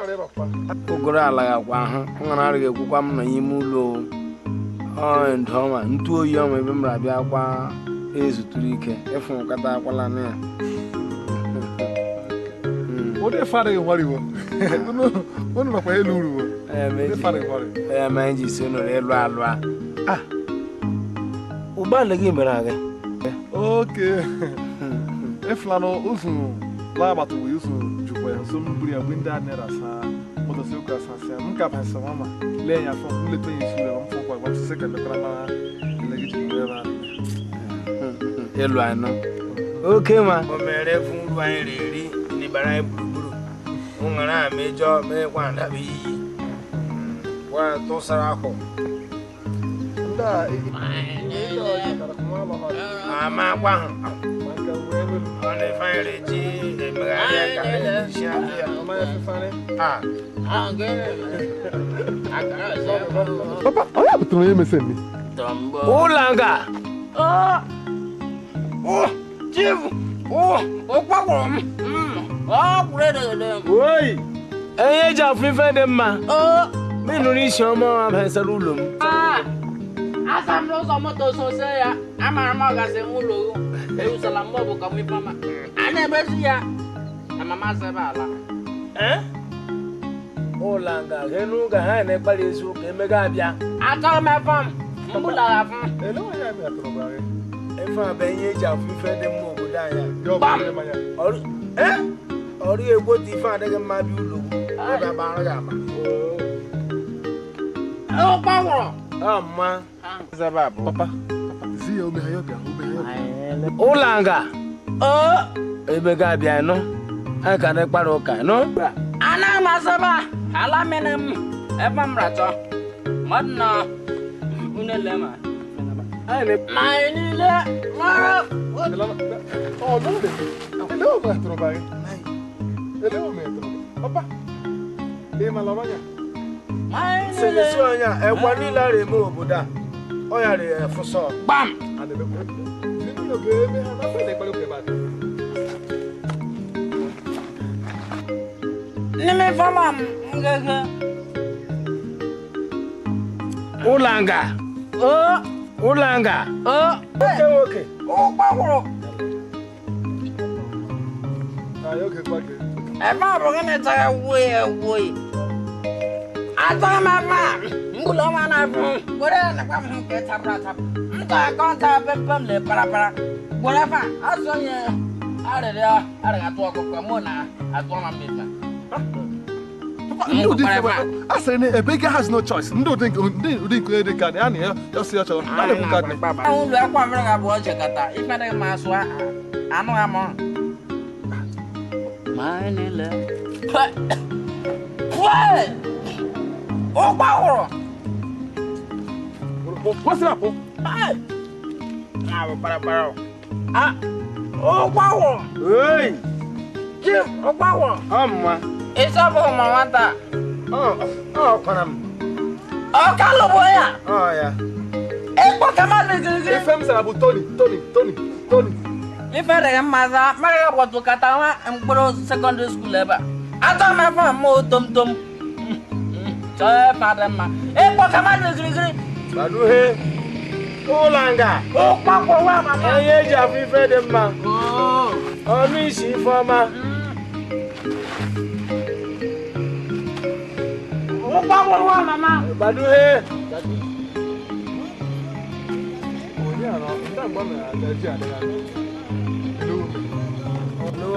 Ụgụrụ ala gakwa ahụ nwere arịghị ekwukwa m nọ n'ime ụlọ ndọma ntụ oyi ọnwa ebe m na-abịa akwa ezuturu ike ịfụ nkata akwala na ya. Ụdị fara gị nwariwo. Unu nọkwa elu uru. Ụdị fara gị nwariwo. Ee, ma anyị ji si nụrụ elu alụ a. Ah. Ụgbọala gị mere aga. Oke. Eflano ụzụ lagbata wee ụzụ jukwa ya nso mburu ya mgbe ndị a nera asa moto si ụka asa m ka basa mama lee ya afọ m leta ya isi ụlọ m fọkwa gwa sị ka mekwara mara ele gị ji ebe a. Elu anọ. Oke ma. O mere fún uru anyị riri n'ibara anyị gburugburu. Nwere a mejọ meekwa ndaba iyi. Wa tụsara ahụ. Ndị a ama gwa ahụ. Ọ na-efanyere ji emegharị aka isi adị ya. Ah. Papa, onye butere onye mese nni? Ụlanga. Oh, chief. Oh, ụkwakwụrụ m. Ọ kwụrụ edede m. Oyi. Enye eji afụ ife dị mma. M nụrụ isi ọma ọ abasara ụlọ m. Asa m n'ụzọ moto sose ya, amara m ọ gasị m ụlọ ewusala m ọ bụ ka m ife ọma. A na-emezi ya na mama sị ebe ala. Ụlanga, henu ga ha na-ekpari ezi ụka emega abịa. Achọrọ m efe m, mbụlara afụ. Ele onye abịa tụrụ gị. Efe a bụ enye eji afụ ife dị mma obodo anyị. Gbam! Ọrụ egwotu ife adịghị mma bịa ụlọ gị. Ọ ga-agba arụ gị ama. Ụkpawụrụ. Ọ mma. Papa, zi ya ome ha ya bịa, ome ha ya bịa. Ụlanga. Ebe ga-abịa nọ. Anyị ka na-ekpara ụka nọ. Anaghị m asaba ala mere m ebe m rachọ. Mmadụ na unele ma. Ma anyị niile mara. Ọ nọ ele o metụrụ gị. Ele o metụrụ. Papa, ị mara ọnya? Sịrịsị ọnya, ekwa niile ara eme obodo a. Ọ ya rịa efụsọ. Gbam! A na-emekwa. Ndị ụlọ ga-eme ha na afọ na-ekpere ụka ebe a. N'ime fọma m ngege. Ụlanga. Ụlanga. Oke nwoke. Ụkpawụrụ. Ebe ọ bụ gịnị tara wuo wuo. Achọghị m ebe a. Mbụlọ ọnwa na-abụ. Were nakwa m nke chapụrụ achapụ. M tọrọ kọnta pempem le parapara. Were ebe a, asụ onye arịrịọ arịghị atụ ọkụkọ mụ na atụ ọma mmefa. Ndị ụdị nke a sịrị na Ebeke has no choice. Ndị ụdị nke dị ka ya na ya si ya chọrọ. A na-ekwu ka dị. Ụlọ akwa mmiri ga-abụ ọchekata. Ife adịghị m asụ anụ amụ. Ma niile. Ụkpawụrụ. Kwụsị apụ. Na-abụ parapara. Ụkpawụrụ. Oyi. Chief, ụkpawụrụ. Ọ mma. Ịsọ bụ ma nwata. Ọ kwara m. Ọ ka lụbụ ya. Ọ ya. Ịkpọ ka mmadụ girigiri. Ife m sara bụ Tony, Tony, Tony, Tony. Ife dịghị mma za, mara ya gbọtụ kata nwa mkpụrụ sekọndịrị skuul ebe a. Atọ m efe m tom tom. Chọọ efe adị mma. Ịkpọ ka mmadụ girigiri. Gbaduhe. Ụlanga. Ụkpọkwụ nwa mama. Onye eji afụ ife dị mma. Ọnụ isi ife ọma. Ụkpọkwụ nwa mama. Gbaduhe. Onye a nọ, ndị agba na-eji adịghị anya.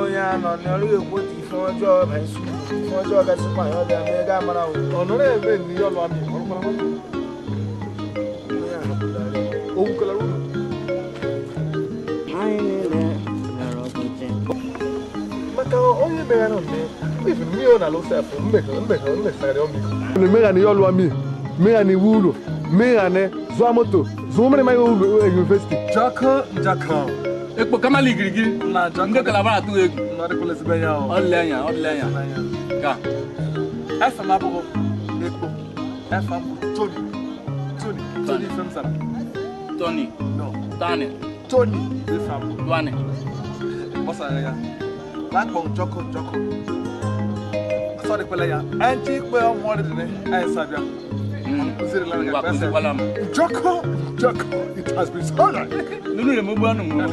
Onye a nọ n'ọrụ ekwotu ife ọjọọ banyesi ife ọjọọ gasịkwa ya ọbịa mee gaa mara ọ nọrọ eme nni ọlụ amị ọrụkwara nwanne o wukwara ụlọ. Maka onye meghara mme even me ọ na-alụ sef mmesara ọmịiko. Meghana ihe ọlụ amị meghana iwu ụlọ meghana zụọ moto zụọ mmiri mmanya ụlọ yunivesiti. Jaka njaka. Ekpo kamali girigiri. Ndị Calabar atụghị egwu. Ọdịle anya, ọdịle anya. Ka. Efe m abụghị Ekpo. Efe m bụ Tony. Tony. Tony ife m zara. Tony. No. Tony. Tony ife m bụ. Duane. Gbasara ya. Lakpọ njọkọ njọkọ. Sọdịkwala ya anyị ikpe ọmụọ dị anyị sabịa kụzirila Ngwa, kụzikwala m. Njọkọ, njọkọ, it has been stolen. Nínú rẹ̀ mo gbọ́ nù mọ́.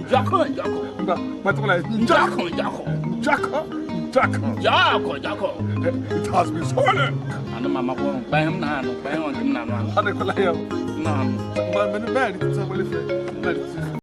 Njọ́kọ̀ njọ́kọ̀. Ngwa, gbatụkwala ya. Njọkọ. Njọ́kọ̀ njọ́kọ̀. Njọkọ, njọkọ. Njọ́kọ̀ njọ́kọ̀. It has been stolen. Anụ m amakwa ọrụ kpa ihe m na-anụ kpa ihe nke m na-anụ anụ. Sọdịkwala ya. M na-anụ. Mgbe mmeri tutu agbalife, mmeri tutu.